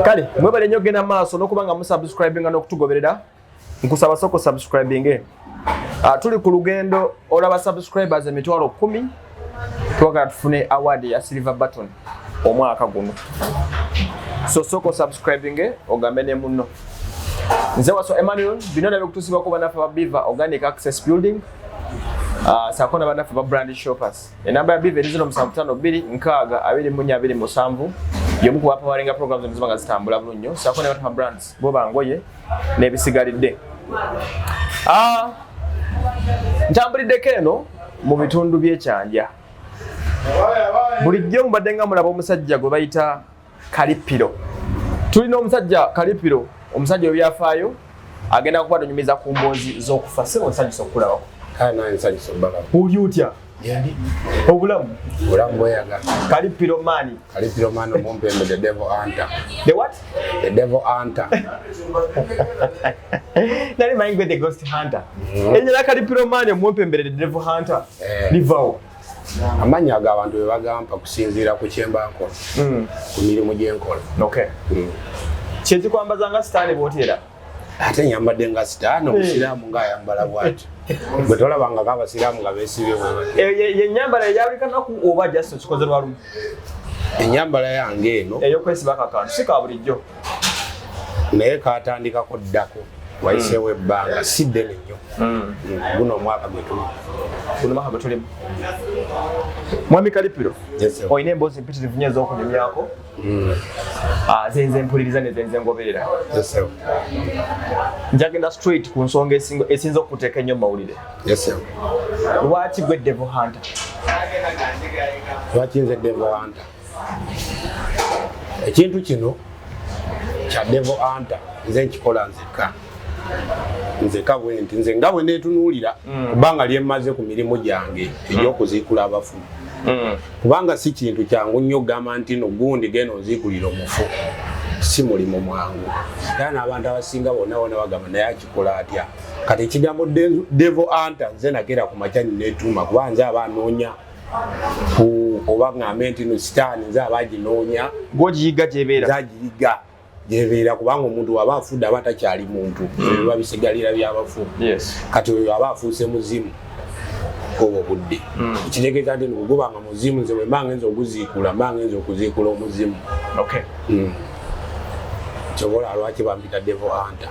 Kale mwebale nnyo okugenda maaso n'okuba nga musubscribinga n'okutugoberera. Nkusaba soko subscribinge. Tuli ku lugendo olaba subscribers 10,000. Twagala tufune award ya silver button omwaka guno, so soko subscribinge, ogambe ne munno. Nze Waso Emmanuel. Bino nabikutusibwako bannaffe ba Biva Organic Access Building, saako na bannaffe ba Brand Shoppers. Enamba ya Biva eri 0752 6 24 27, yomu ku bapawaringa programs eziba nga zitambula bulungi nnyo, saako ne Batama Brands, bo bangoye n'ebisigalidde. Ntambuliddeko eno mu bitundu by'ekyanja. Bulijjo mubadde nga mulaba omusajja gwe bayita Kalipiro. Tulina omusajja Kalipiro, omusajja w'ebyafaayo, agenda kuba tunyumiza ku mboozi z'okufa. Sebo, nsanyusa okukulabako. Kale nange nsanyusa obbalaba. Oli otya? Yendi. Obulamu? Obulamu bweyaga. Kalipiro maani? Kalipiro man omumpembe, the devil hunter. The what? The devil hunter. Nali manyi gwe the ghost hunter. Erinnya lya Kalipiro maani omumpembere, the devil hunter, livawo? Amannya ago abantu be bagampa kusinziira ku kyemba nkola, ku mirimu gyenkola. Kyekikwambaza nga sitaani bwotera? Ate nyambadde nga sitaani? Omusiraamu ng'ayambala bw'atyo? Bwe tolabangako abasiraamu nga beesibye bwe bati? Yenyambala eyabuli kanaku oba just okikoze lwalumu? Ennyambala yange eno ey'okwesibako akantu si ka bulijjo. Naye katandikako ddako, wayiseewo ebbanga si ddene nnyo. Guno omwaka gwe tuli. Guno mwaka gwe tulimu. Mwami Kalipiro, Yes, sir. olina emboozi mpitirivu nnyo ez'okunyumyako. Zenze mpuliriza ne zenze ngoberera. Yes, sir. Njagenda straight ku nsonga esinza okuteeka ennyo mu mawulire. Yes, sir. Lwaki gwe devil hunter? Lwaki nze devil hunter? Ekintu kino kya devil hunter nze nkikola nzekka nzekka bwe nti nze nga bwe neetunuulira, kubanga lyemmaze ku mirimu gyange egy'okuziikula abafu, kubanga si kintu kyangu nnyo okugamba nti no gundi genda onziikulira omufu. Si mulimu mwangu, era n'abantu abasinga bonna bonna bagamba, "Naye akikola atya?" Kati ekigambo devil hunter nze nagera ku makya netuuma, kuba nze aba anoonya ku oba ŋŋambe nti no sitaani nze aba aginoonya. Gwogiyiga gyebeera? Nze agiyiga gyebeera, kubanga omuntu waba afudde aba takyali muntu, biba bisigalira byabafu. Kati oyo aba afuuse muzimu obwo budde, ekitegeeza nti bwegubanga muzimu, nze bwe mba ngenza oguziikula, mba ngenza okuziikula omuzimu. Kyobola lwaki bampita devil hunter.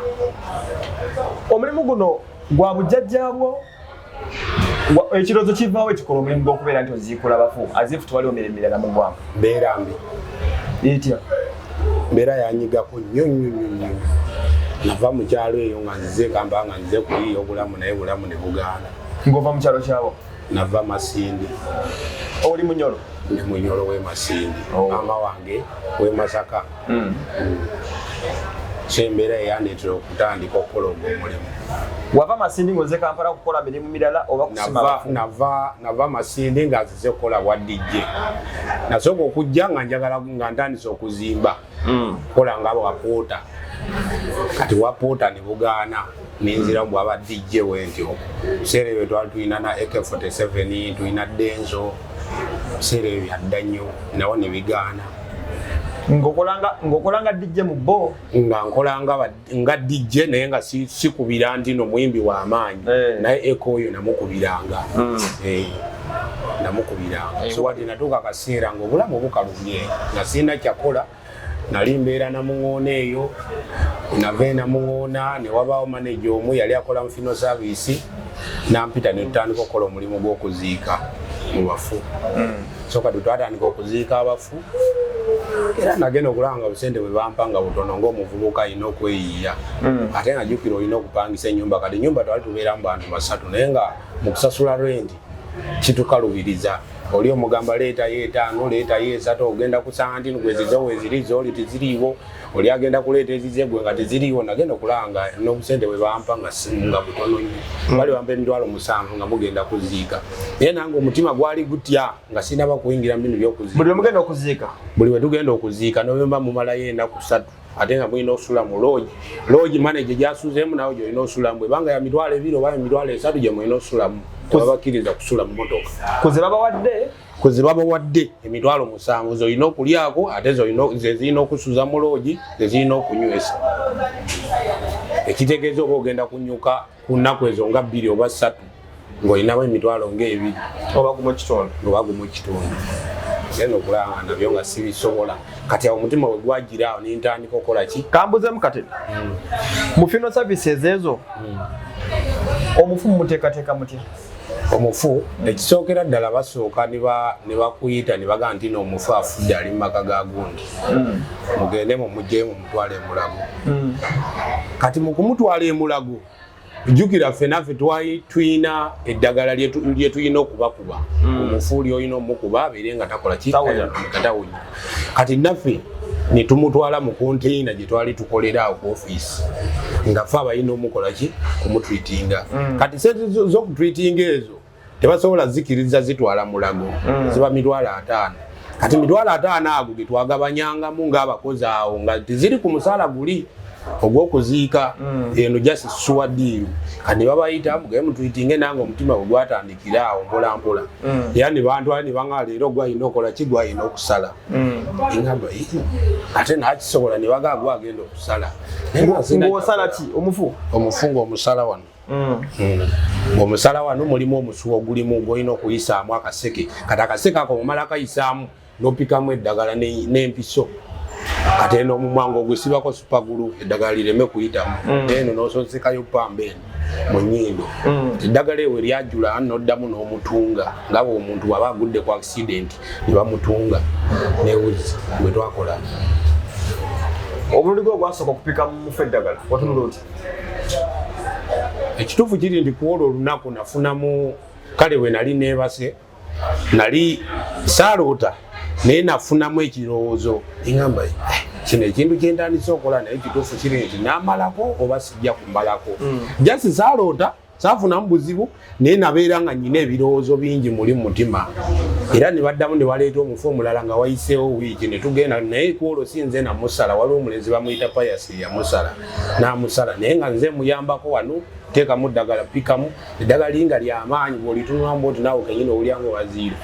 Omulimu guno gwa bujjajjaabwo? Ekirowoozo kivaawo ekikola omulimu gw'okubeera nti oziikula bafu, as if tewaliwo mirimu mirala mu ggwanga? Mbeera mbi. Etya? Mbeera yanyigako nnyo nnyo nnyo nnyo. Nava mu kyalo eyo nga nzize kamba nga nzize kuyiiya obulamu, naye bulamu ne bugaana. Ng'ova mu kyalo kyabo? Nava Masindi. Oli Munyolo? Ndi Munyolo w'e Masindi. Oh. Maama wange w'e Masaka. So embeera eyandeetera okutandika okukola ogwo omulimu. Wava Masindi ng'oze Kampala kukola mirimu mirala oba kusima bafu? Nava Masindi nga nzize kukola bwa DJ. Nasooka okujja nga njagala nga ntandise okuzimba, kukola nga bwapoota. Kati bwapoota ne bugaana, nenziramu bwaba DJ bwentyo. Biseera ebyo twali tulina na AK47, tulina Denzo, biseera ebyo byadda nnyo, nawo ne bigaana. Ng'okolanga DJ mu bo? Nga nkola nga DJ, naye nga sikubira nti no muyimbi w'amaanyi. Naye eko oyo namukubiranga. Namukubiranga. So wadde natuuka akaseera ng'obulamu bukalubye, nga sirina kyakola, nali mbeera Namuŋoona eyo. Nava e Namuŋoona ne wabaawo maneja omu yali akola mu funeral service, nampita ne tutandika okukola omulimu gw'okuziika mu bafu. So kati twatandika okuziika abafu, era nagenda okulaba nga busente bwe bampa nga butono, ng'omuvubuka alina okweyiiya. Ate nga jjukira olina okupangisa ennyumba. Kati ennyumba twali tubeeramu bantu basatu, naye nga mu kusasula renti kitukalubiriza. Oli omugamba leetayo 5, leetayo 3, ogenda kusanga nti gwezizo weziri zooli teziriiwo, oli agenda kuleeta ezize gwe nga teziriiwo. Nagenda okulaba nga n'obusente bwe bampa nga butono nnyo. Bali bampa 70,000 nga mugenda kuziika, naye nange omutima gwali gutya nga sinaba kuyingira mu bino byokuziika. Buli lwemugenda okuziika? Buli we tugenda okuziika, nobemba mumalayo enaku 3. Ate nga mulina okusula mu lodge. Lodge manager gyasuzeemu nawe gyolina osulamu, ebanga ya 20,000 oba 30,000 gye mulina osulamu. Tebabakkiriza kusula mu motoka. Kuze babawadde? Kuze babawadde 70,000 zolina okulyako, ate ze zirina okusuza mu lodge, ze zirina okunywesa. Ekitegeeza oba ogenda kunyuka ku nnaku ezo nga 2 oba 3 ng'olinamu 20,000 oba 1.5. Oba 1.5. Genda okulaba nga nabyo nga sibisobola. Kati awo omutima we gwagira awo ne ntandika okukola ki? Kambuzeemu kati. Mu funeral services ezo, omufu mumuteekateeka mutya? Omufu ekisookera ddala basooka ne bakuyita ne bagamba nti n'omufu afudde ali mu maka ga gundi. Mugende mumugyeyo mumutwale e Mulago. Kati mu kumutwala e Mulago, jjukira ffe naffe tulina eddagala lye tulina okubakuba. Omufu ly'olina omukuba abeere nga takola ki? Tawunya. Nga tawunya. Kati naffe ne tumutwala mu container gye twali tukolera awo ku ofiisi, nga ffe abalina omukola ki? Kumutreatinga. Kati sente z'okutreatinga ezo tebasobola zikiriza zitwala Mulago, ziba 50,000. Kati 50,000 ago ge twagabanyangamu ng'abakozi awo, nga teziri ku musaala guli ogw'okuziika. Eno just sure deal. Kati ne babayita mugende mutreatinge, nange omutima bwe gwatandikira awo mpola mpola. Era ne bantwala ne baŋŋamba leero gwalina okola ki, gwalina okusala. Ngamba, Ii, ate nakisobola, ne bagamba gwagenda okusala. Naye nga sirina Ng'osala kyakola. ki omufu? Omufu ng'omusala wano. Ng'omusala wano mulimu omusuwa ogulimu gw'olina okuyisaamu akaseke. Kati akaseke ako omala kayisaamu n'opikamu eddagala n'empiso. Kati eno omumwa ng'ogusibako super glue eddagala lireme kuyitamu. Eno n'osonsekayo pamba eno mu nnyindo. Eddagala ewe lyajula n'oddamu n'omutunga nga bw'omuntu bw'aba agudde ku accident ne bamutunga newuzi bwe twakola. Omulundi gwo gwasooka okupika mu mufu eddagala watunula oti? Ekituufu kiri nti ku olwo olunaku nafunamu, kale bwe nali neebase nali saaloota, naye nafunamu ekirowoozo ngamba, kino ekintu kye ntandise okukola, naye kituufu kiri nti naamalako oba sijja kumalako. Just saaloota, saafunamu buzibu, naye nabeera nga nnyina ebirowoozo bingi muli mu mutima. Era ne baddamu ne baleeta omufu omulala nga wayiseewo wiiki, ne tugenda naye ku olwo si nze namusala, waliwo omulenzi bamuyita Payasi yamusala n'amusala, naye nga nze muyambako wano teekamu ddagala, pikamu eddagala linga lyamaanyi bw'olitunulamu bwoti naawe kenyini owulya nga owaziira.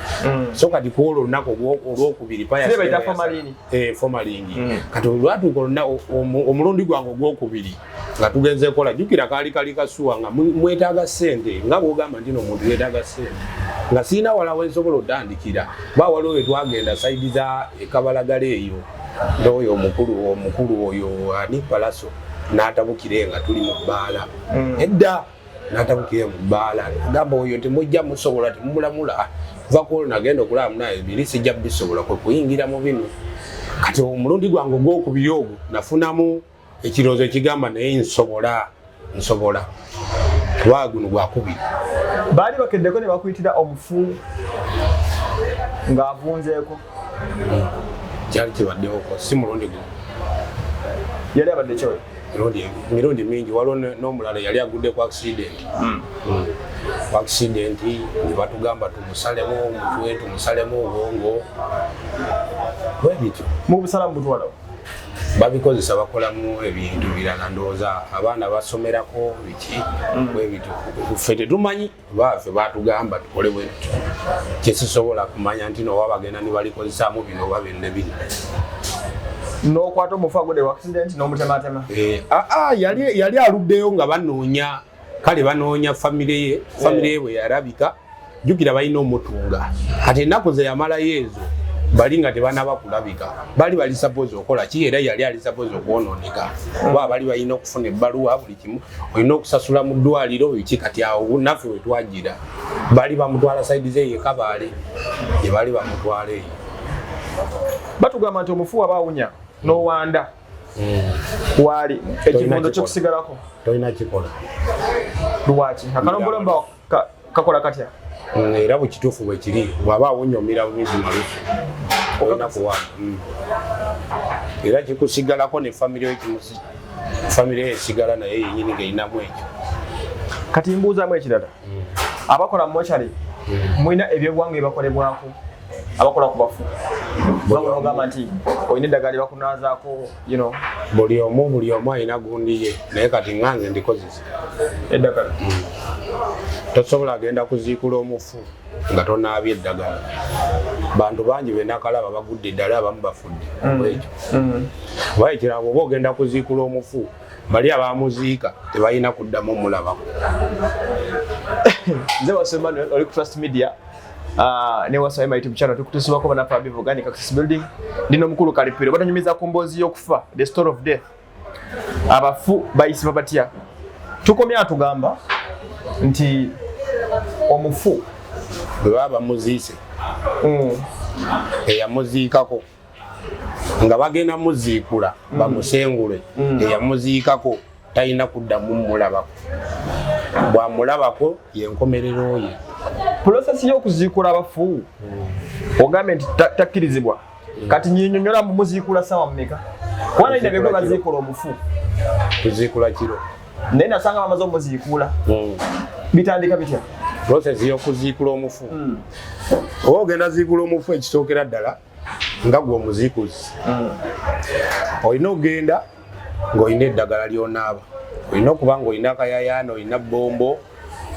So kati ku olwo olunaku olwokubiri Payasi Sire bayita yasala. Formalin. Formalin. Kati olwatuuka omulundi gwange ogwokubiri nga tugenze kola, jjukira kaali kali kasuwa nga mwetaaga ssente, nga bw'ogamba nti n'omuntu yeetaaga ssente, nga sirina wala wensobola otandikira ba waliwo we twagenda side za ekabalagala eyo n'oyo omukulu oyo ani Palaso n'atabukire nga tuli mu bbaala. Edda n'atabukire mu bbaala agamba oyo temujja musobola temumulamula. Kuva ku olwo nagenda okulaba munaye biri sijja bisobola kwe kuyingira mu bino. Kati omulundi gwange ogwokubiri ogwo nafunamu ekirowoozo ekigamba naye nsobola, nsobola kuba guno gwakubiri. Baali bakeddeko ne bakuyitira omufu ng'avunzeeko? Kyali kibaddewoko, si mulundi gumu. Yali abadde kyoyo? Mirundi mingi. Waliwo n'omulala yali agudde ku accident. Ku accident ne batugamba tumusalemu omutwe, tumusalemu obwongo, bwe bityo. Mu busalamu butwalawo? Babikozesa bakolamu ebintu birala, ndowooza abaana basomerako biki, bwe bityo. Ffe tetumanyi, baffe batugamba tukole bwe tutyo, kyesisobola kumanya nti noba bagenda ne balikozesaamu bino oba bino ne bino. N'okwata omufu agudde ku accident n'omutematema? Yali aluddeyo nga banoonya, kale banoonya famire ye. Famire ye bwe yalabika, jjukira balina omutunga. Kati ennaku ze yamalayo ezo bali nga tebanaba kulabika, bali bali suppose okola ki, era yali ali suppose okwonooneka kuba bali balina okufuna ebbaluwa, buli kimu olina okusasula mu ddwaliro biki. Kati awo naffe we twagira bali bamutwala side ze Kabaale gye bali bamutwala eyo. Batugamba nti omufu aba awunya n'owanda waali ekivundo kikusigalako. Tolina kikola. Lwaki? Akalombolombo kakola katya? Era bwekituufu bwe kiri, bw'aba awunya omira bumizi malusu, olina kuwanda. Era kikusigalako ne famire yo, famire yo esigala naye yenyini ng'erinamu ekyo. Kati mbuuzaamu ekirala, abakola mu mortuary mulina ebyobuwangwa ebibakolebwako? Abakola ku bafu ogamba nti olina eddagala lyebakunaazaako. Buli omu alina gundi ye, naye kati nganze ndikozesa. Eddagala. Tosobola genda kuziikula omufu nga tonaabye eddagala. Bantu bangi benakalaba bagudde eddala, abamu bafudde ekyo. Oba ekirala, bwoba ogenda kuziikula omufu, bali abamuziika tebalina kuddamu omulabako. Nze Waswa Emmanuel, oli ku Trust Media ne Waswa Emma YouTube channel. Tukutusibwako bannaffe aba Organic Access Building. Ndina omukulu Kalipiro, batanyumiza ku mboozi y'okufa, the story of death. Abafu bayisibwa batya? Tukomye atugamba nti omufu bwe baba bamuziise, eyamuziikako nga bagenda muziikula bamusengule, eyamuziikako talina kuddamu mulabako. Bwamulabako, yenkomerero ye. Process y'okuziikula abafu, ogambye nti takkirizibwa. Kati nyinyonyola, muziikula sawa mmeka? Kuba nalina bego baziikula omufu. Tuziikula kiro. Naye nasanga bamaze omuziikula. Bitandika bitya? Process y'okuziikula omufu, oba ogenda ziikula omufu, ekisookera ddala nga gwe omuziikuzi, olina okugenda ng'olina eddagala lyonaaba, olina okuba ng'olina akayayaana, olina bombo,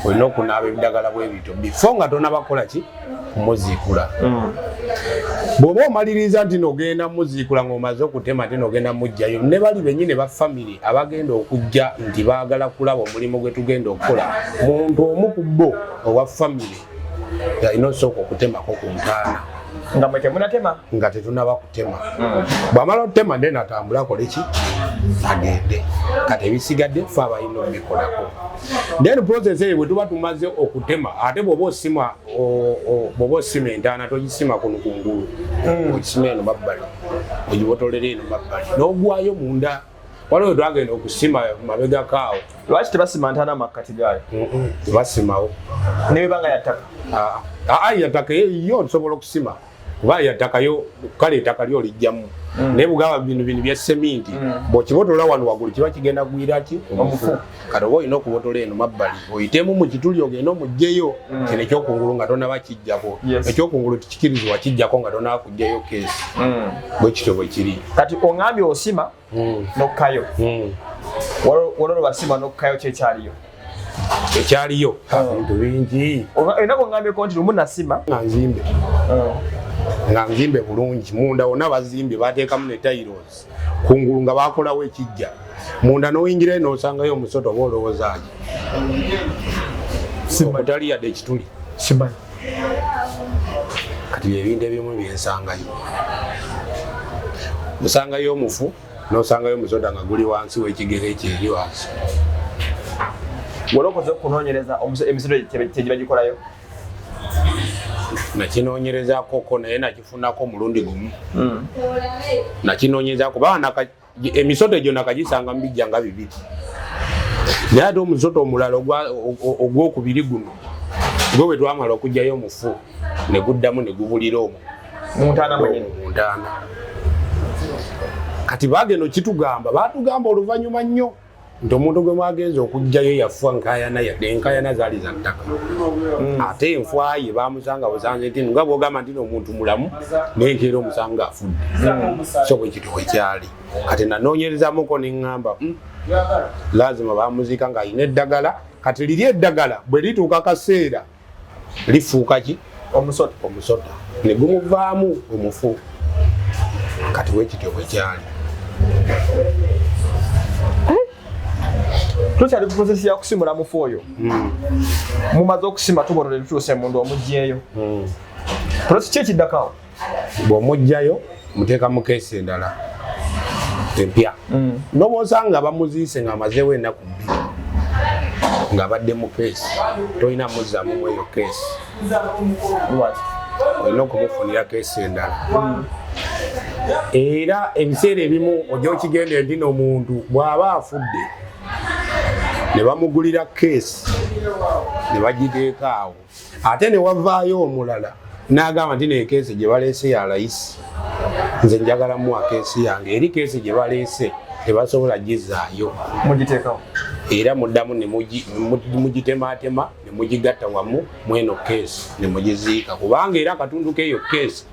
olina okunaaba ebiddagala bwe bityo before nga tonabakola ki, kumuziikula. Bw'oba omaliriza nti nogenda muziikula ng'omaze okutema, nti nogenda mugjayo, ne bali bennyini ba famire abagenda okujja nti baagala kulaba omulimu gwe tugenda okukola, muntu omu ku bo owa famire alina osooka okutemako ku ntaana. Nga mwe temunatema? Nga tetunaba kutema. Bwamala okutema, nde natambula akole ki, agende. Kati ebisigadde fe abalina obikolako. Then process eyo, bwe tuba tumaze okutema, ate bw'oba osima bw'oba osima entaana, togisima kuno kungulu, ogisima eno mabbali, ogibotolera eno mabbali n'ogwayo munda. Waliwo twagenda okusima mabegako awo. Lwaki tebasima ntaana makkati gaayo? Tebasimawo. Nebebanga yattaka? Aa, yattaka yo osobola okusima, kuba yattaka yo kale ettaka lyo lijjamu, naye bugamba bino bya seminti, bw'okibotola wano waggulu kiba kigenda gwira ki? Omufu. Kati oba olina okubotola eno mabbali, oyitemu mu kituli, ogende omugjeyo kino ekyokungulu nga tonaba kijjako. Ekyokungulu tikikirizibwa kijjako nga tonaba kujjayo case. Bwe kityo bwe kiri. Kati oŋambye osima nokkayo. Waliwo basima nokkayo, kyekyaliyo? Ekyaliyo bintu bingi. Enako oŋambyeko nti lumu nasima. Nga nzimbe bulungi, munda wonna bazimbye, bateekamu ne tiles kungulu, nga bakolawo ekijja munda, n'oyingirayo n'osangayo omusota. Oba olowoozaaki okutali yadde ekituli? Simanyi. Kati byebintu ebimu byensangayo. Osangayo omufu n'osangayo omusota nga guli wansi w'ekigere ekyo eri wansi. Wali okoze okunoonyereza emisoto tegiba gikolayo? Nakinoonyerezakoko, naye nakifunako omulundi gumu. Nakinoonyereza kuba emisoto egyo nakagisanga mu bijja nga bibiri, naye ate omusoto omulala ogwokubiri guno gwe bwe twamala okugjayo omufu ne guddamu ne gubulira omwo. Mu ntaana mwenyini? Mu ntaana. Kati bagenda okitugamba, batugamba oluvannyuma nnyo nti omuntu gwe mwagenza okugjayo yafa nkayana, yadde enkayana zaali za ttaka, ate enfa ye bamusanga busanze nti nga bwogamba nti omuntu mulamu, naye nkeera omusanga afudde. So bwe kityo bwekyali. Kati nanoonyerezamuko neŋŋamba, lazima bamuziika ng'alina eddagala." Kati liri eddagala bwe lituuka kaseera lifuuka ki? Omusota. Omusota ne gumuvaamu omufu. Kati bwekityo bwekyali. Tukyali ku process ya kusimula mufu oyo. Mumaze okusima, tubotole, tutuuse munda, omugyeyo. Process ki ekiddakawo? Bw'omugjayo, muteeka mu case endala empya. Nobwosanga bamuziise ng'amazeewo ennaku 2 ng'abadde mu case, tolina muzzaamu mu eyo case. Lwaki? Olina okumufunira case endala. Era ebiseera ebimu ojja okigenda nti n'omuntu bw'aba afudde ne bamugulira case ne bagiteeka awo, ate ne wavaayo omulala n'agamba nti ne case gye baleese ya layisi, nze njagala muwa case yange. Eri case gye baleese tebasobola gizaayo. Mugiteekawo. Era muddamu ne mugitemaatema ne mugigatta wamu mweno keesi ne mugiziika, kubanga era akatundu k'eyo keesi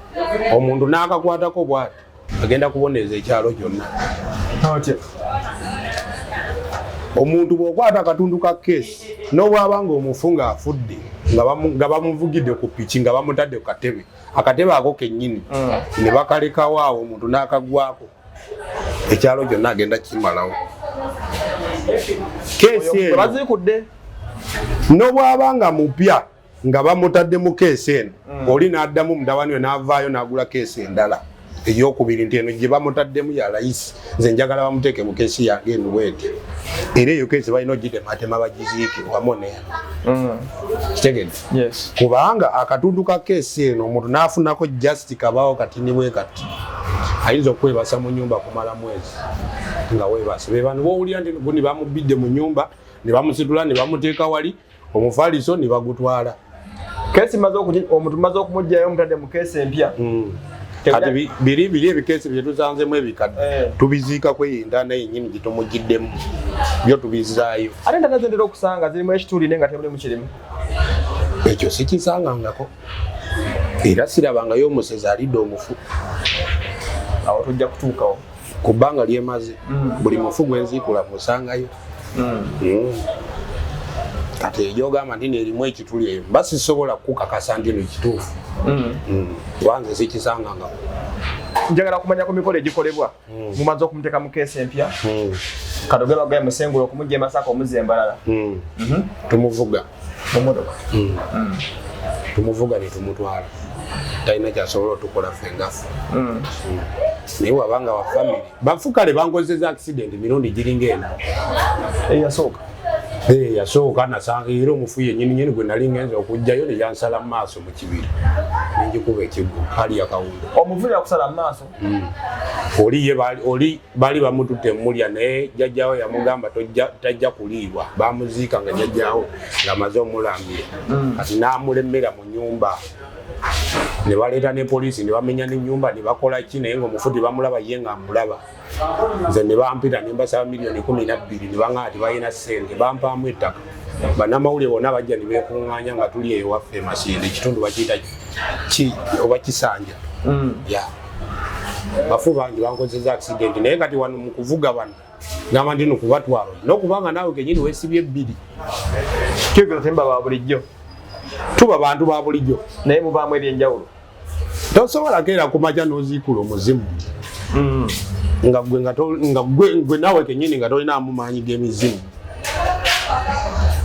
omuntu n'akakwatako bw'ati agenda kubonereza ekyalo kyonna. Omuntu bw'okwata akatundu ka keesi n'obwaba nga omufu ng'afudde nga bamuvugidde ku piki nga bamutadde ku katebe, akatebe ako kennyini ne bakalekawo awo omuntu n'akagwako, ekyalo kyonna agenda kimalawo. Keesi eno baziikudde n'obwaba nga mupya nga bamutadde mu keesi eno, oli n'addamu mutabani we n'avaayo n'agula keesi endala eyokubiri nti eno gye bamutaddemu ya layisi, nze njagala bamuteeke mu keesi yange eno bweti. Era eyo keesi balina ogitematema bagiziike wamu neeno. Kitegedde? Yes. Kubanga akatundu ka keesi eno omuntu n'afunako just kabaawo katini bwe kati, ayinza okwebasa mu nyumba kumala mwezi nga weebase. Be bano b'owulira nti gundi bamubbidde mu nyumba ne bamusitula ne bamuteeka wali omufaliso ne bagutwala. Keesi omuntu maze okumuggyayo omutadde mu keesi empya. Kati biri biri ebikeesi bye tusanzemu ebikadde tubiziikako eyo entaana yennyini gye tumugiddemu, byo tubizaayo. Ate entaana zentera okusanga zirimu ekituli naye nga temulimu kirimu. Ekyo sikisangangako, era sirabangayo omusezi alidde omufu. Awo tujja kutuukawo. Ku bbanga lyemaze buli mufu gwe nziikula musangayo. Kati egyogamba nti neerimu ekituli eyo mba sisobola kukakasa nti no kituufu, kubanze sikisangangako. Njagala kumanya ku mikolo egikolebwa mumaze okumuteeka mu keesi empya. Katoge bagaye musengula okumugya e Masaka omuzza embalala. Tumuvuga. Mu motoka? Tumuvuga ne tumutwala, talina kyasobola otukola ffe ngafe. Naye wabanga wa family bafu, kale bankozeza accident mirundi giringa ena. Eyasooka? Yasooka nasanga era omufu yennyini nyini gwe nali ngenza okugjayo ne yansala mu maaso mu kibira nenjikuba ekiggo hali yakawundo. Omufu yakusala mu maaso? Oli ye oli baali bamututte emulya, naye jjajjawe yamugamba tajja kuliibwa. Bamuziika nga jjajjawe ng'amaze omulambira. Kati n'amulemera mu nyumba ne baleeta ne poliisi ne bamenya n'ennyumba ne bakola ki, naye ng'omufu tebamulaba, ye nga mulaba. Nze ne bampita ne mbasaba miliyoni 12 ne baŋŋamba nti balina ssente, bampaamu ettaka. Bannamawulire bonna bajja ne beekuŋŋaanya nga tuli eyo waffe e Masindi, ekitundu bakiyita ki oba Kisanja. Ya, bafu bangi bankozeza accident, naye kati wano mu kuvuga bano gamba nti nokubatwala nokubanga naawe kenyini weesibye ebbiri. Kigero temba ba bulijjo? Tuba bantu ba bulijjo. Naye mubaamu ebyenjawulo. Tosobola keera kumakya n'oziikula omuzimu nga gwe nga gwe naawe kenyini nga tolinaamu maanyi g'emizimu,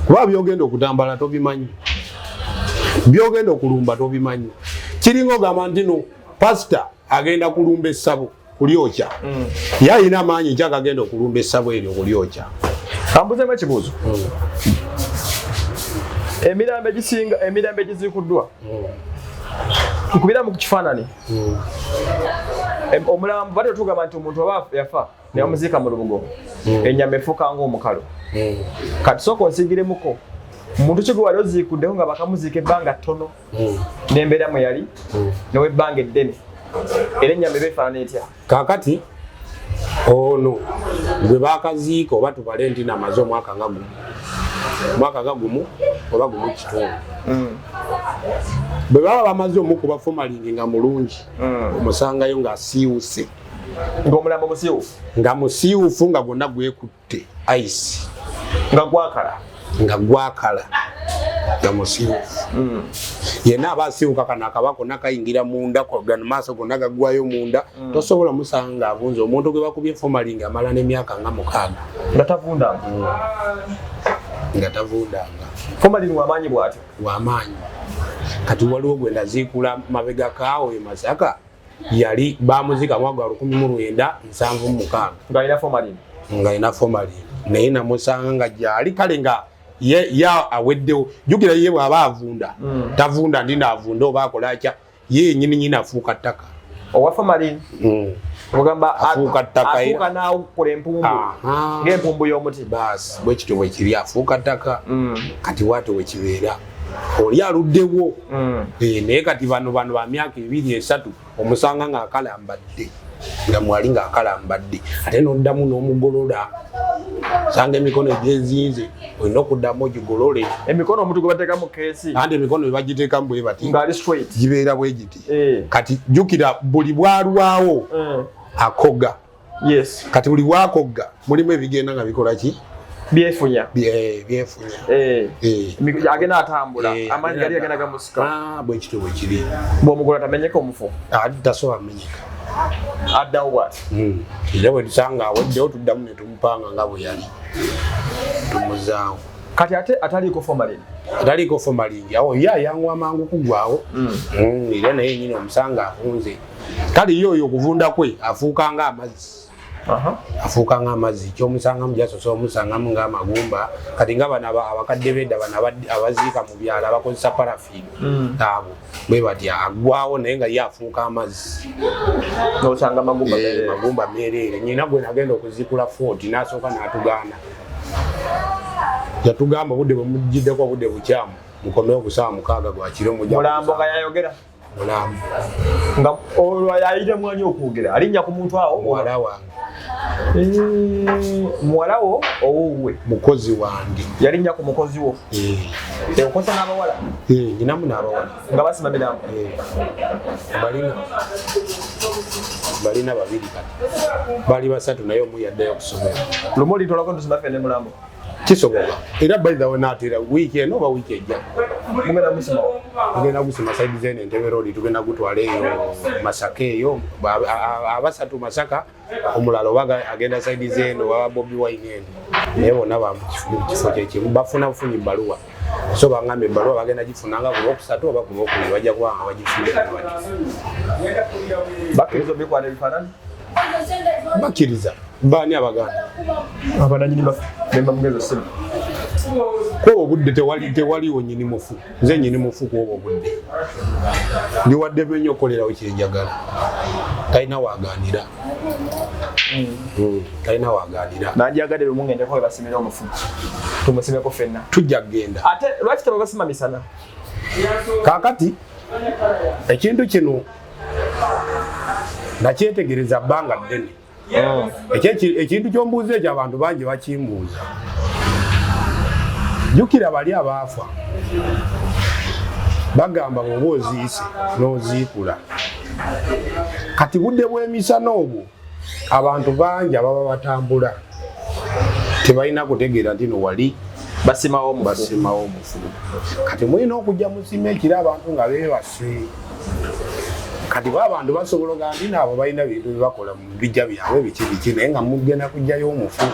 kuba byogenda okutambala tobimanyi, byogenda okulumba tobimanyi. Kiringa ogamba nti no pasita agenda kulumba essabo kulyokya, ye alina amaanyi ki agagenda okulumba essabo eryo kulyokya? Kambuzeemu ekibuuzo. Emirambo egisinga, emirambo egiziikuddwa, nkubiramu ku kifaanani. Omulambo batera tugamba nti omuntu aba yafa ne bamuziika mu lubugo, ennyama efuuka ng'omukalu. Kati sooka onsiigiremuko, muntu ki gwe wali oziikuddeho nga bakamuziika ebbanga ttono n'embeera mwe yali newebbanga eddene, era ennyama eba efaanana etya? Kakati ono gwe bakaziika, oba tubale nti namaze omwaka nga gumu, omwaka nga gumu oba gumu kitundu, bwe baba bamaze omukuba formalin nga mulungi, omusangayo ng'asiiwuse. Ng'omulambo musiiwufu? Nga musiiwufu, nga gwonna gwekutte ice. Nga gwakala? Nga gwakala, nga musiiwufu yenna. Aba asiiwuka, kano akaba konna kayingira munda, gano maaso gonna gaggwayo munda. Tosobola musanga ng'avunze. Omuntu gwe bakubye formalin amala n'emyaka nga 6. Nga tavundanga? Nga tavundanga. Formalin wamaanyi bw'atyo? Wamaanyi. Kati waliwo gwe naziikula mabega kaawo e Masaka, yali bamuziika mwaka gwa 1976. Ng'alina formalin? Ng'alina formalin, naye namusanga nga gyali kale nga ye ya aweddewo. Jjukira ye bw'aba avunda, tavunda ndi naavunda oba akola atya, ye yenyini nyini afuuka ttaka. Owa formalin? Ogamba Afuuka ttaka era. Atuuka n'akola empumbu ng'empumbu y'omuti? Baasi bwe kityo bwe kiri, afuuka ttaka. Kati waate wekibeera oli aluddewo. Eh, naye kati bano ba myaka 2 3 omusanga ng'akalambadde. Nga mwali ng'akalambadde, ate n'oddamu n'omugolola, sanga emikono egyezinze, olina okuddamu ogigolole. Emikono omuntu gwe bateeka mu keesi. Anti emikono bwe bagiteekamu bwe bati ng'ali straight, gibeera bwe giti. Eh. Kati jjukira buli bwalwawo akoga. Kati buli bwakogga mulimu ebigenda nga bikola ki? Byefunya. Byefunya. Eh. Eh. Agenda atambula. Eh, amaanyi gali agenda gamusika. Ah, bwe kityo bwe kiri. Bw'omugola tamenyeka omufu? Ate tasobola menyeka. Addawo bwati. Era bwe tusanga aweddewo, tuddamu ne tumupanga nga bwe yali, tumuzaawo. Kati ate ataliiko formalin? Ataliiko formalin awo ye ayanguwa mangu kugwawo. Era naye nyini omusanga avunze. Kale ye oyo okuvunda kwe afuuka nga amazzi. Afuuka nga amazzi. Kyomusangamu jasosa omusangamu ng'amagumba. Kati nga bano abakadde bedda, bano abaziika mu byalo abakozesa paraffin, abo bwe batya, aggwawo naye nga ye afuuka amazzi. Nosanga magumba. Eh, meereere. Magumba meereere. Nyina gwe nagenda okuzikula Fort, n'asooka n'atugaana. Yatugamba, obudde bwe mugiddeko obudde bukyamu, mukomewo ku saawa 6 gwakiro mujja. Mulambo nga yayogera? Mulambo. Nga olwo ayita mwani okwogera, alinnya ku muntu awo? Muwala wange. Eh, muwala wo owuwe? Mukozi wange. Yalinnya ku mukozi wo? Eh. Okosa n'abawala? Eh, nyinamu n'abawala. Nga basima mirambo? Eh, balina babiri, kati bali basatu, naye omu yaddayo okusomera. Lumu olitwalako ntusima ffe ne mulambo? Kisoboka. Era by the way, naatera wiiki eno oba wiiki ejja. Mugenda musimawo? Tugenda gusima side zene Entebbe Road, tugenda gutwala eyo Masaka eyo. Abasatu Masaka, omulala oba agenda side zeno waba Bobi Wine eno, naye bonna ba mu kifo kyekimu, bafuna bufunyi bbaluwa. So bangamba ebbaluwa bagenda gifunanga ku Lwokusatu oba ku Lwokubiri, bajja kuba nga bagifunye bati. Bakkiriza obikwata ebifaananyi? Bakkiriza baani? Abaganda? Abananyini baffe nemba mugenzi osimu. Kwoba obudde tewaliwo nyini mufu. Nze nyini mufu. Kwoba obudde ndiwadde benyo okolerawo kyenjagala, talina waganira. Talina waganira. Nanjagadde lumu ngendeko we basimira omufu, tumusimeko ffenna. Tujja kugenda. Ate lwaki tebabasima misana? Kaakati ekintu kino nakyetegereza bbanga ddene. Ekintu kyombuuza ekyo abantu bangi bakimbuuza. Jjukira bali abaafa bagamba bw'oba oziise n'oziikula, kati budde bw'emisana obwo abantu bangi ababa batambula tebalina kutegeera nti no wali basimawo omufu. Basimawo omufu. Kati mulina okujja musima ekiro abantu nga beebase. Kati ba abantu basobola ogamba nti naabo balina bintu byebakola mu bijja byabwe biki biki, naye nga mugenda kujjayo omufu.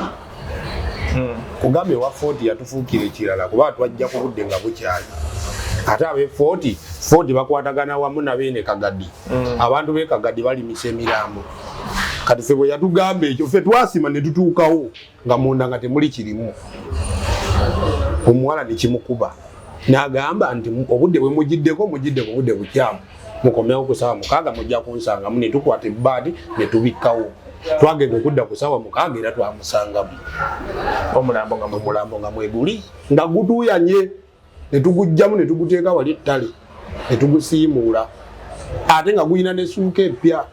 Kugambye wa Fort yatufuukira ekirala, kuba twajja ku budde nga bukyali. Ate abe Fort, Fort bakwatagana wamu nabeene Kagadi. Abantu b'e Kagadi balimisa emirambo. Kati ffe bwe yatugamba ekyo, ffe twasima ne tutuukawo nga munda nga temuli kirimu. Omuwala nekimukuba n'agamba nti obudde bwe mugiddeko, mugidde ku budde bukyamu, mukomewo ku saawa 6 mujja kunsangamu. Ne tukwata ebbaati ne tubikkawo. Twagenda okudda ku saawa 6 era twamusangamu. Omulambo nga omulambo nga mweguli nga gutuuyanye, ne tugujjamu ne tuguteeka wali ettale ne tugusiimuula, ate nga gulina nesuuka epya,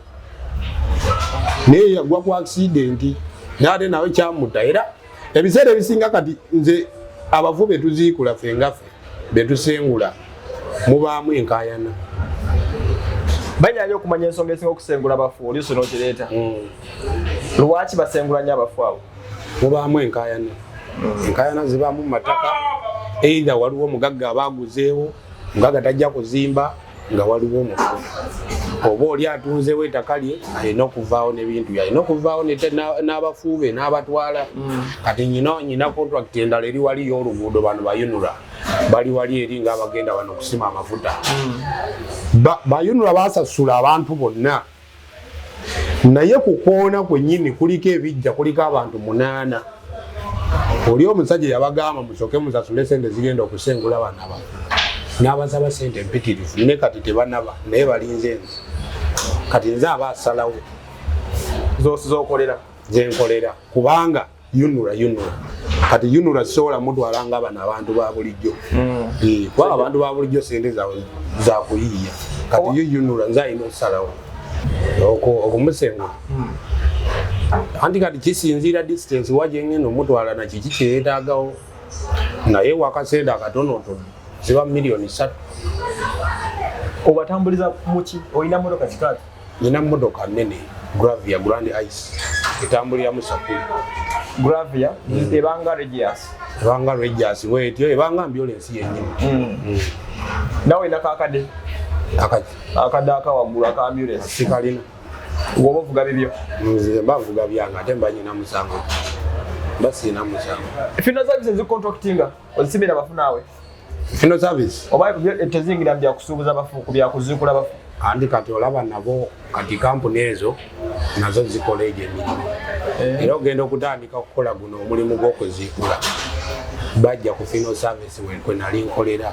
naye yagwa ku accident, naye ate nawe kyamutta. Era ebiseera ebisinga kati nze abafu betuziikula ffe nga ffe betusengula mubaamu enkaayana. Balinayo okumanya ensonga esinga okusengula abafu, oluusi n'okireeta. Lwaki basengula nnyo abafu abo? Mubaamu enkaayana. Enkaayana zibaamu mu mataka, either waliwo omugagga aba aguzeewo, mugagga tajja kuzimba nga waliwo omufu, oba oli atunzeewo ettaka lye alina okuvaawo n'ebintu bye, alina okuvaawo n'abafu be n'abatwala. Kati nyina contract endala eri wali y'oluguudo. Bano bayunula bali wali eri ng'abagenda wano okusima amafuta. Bayunula basasula abantu bonna, naye ku koona kwennyini kuliko ebijja, kuliko abantu munaana. Oli omusajja yabagamba, musooke musasule sente zigenda okusengula bano abantu, n'abasaba sente empitirivu, ne kati tebanaba, naye balinze nze. Kati nze aba asalawo. Zokolera? Zenkolera, kubanga yunula yunula, kati yunula sisobola mutwala nga bano abantu ba bulijjo. Eh, kuba abantu ba bulijjo sente zaabwe zakuyiiya. Kati yo yunula nze alina okusalawo. Okumusengula anti kati kisinziira distance wa gyengenda omutwala na kiki kyeyeetaagawo, naye wakasente akatonotono ziba 3 million. Obatambuliza muki? Olina motoka kikaaki? Nina motoka nene, Gravia Grand Ice, etambuliramu sapuli. Gravia ebanga Regius? Ebanga Regius bwetyo, ebanga ambulance yennyini. Nawe olina kakadde? Akaki? Akadde akawaggulu aka ambulance. Sikalina. Woba ovuga bibyo? Nze mba nvuga byange, ate mba nyina musango, mba siina musango. Funeral services zicontractinga ozisimira bafu naawe? Funeral service? Oba tezingira mu byakusuubuza bafu, ku byakuziikula bafu? Andi kati olaba nabo kati kampuni ezo nazo zikola egyo emirimu, era ogenda okutandika okukola guno omulimu gw'okuziikula, bajja ku funeral service kwe nali nkolera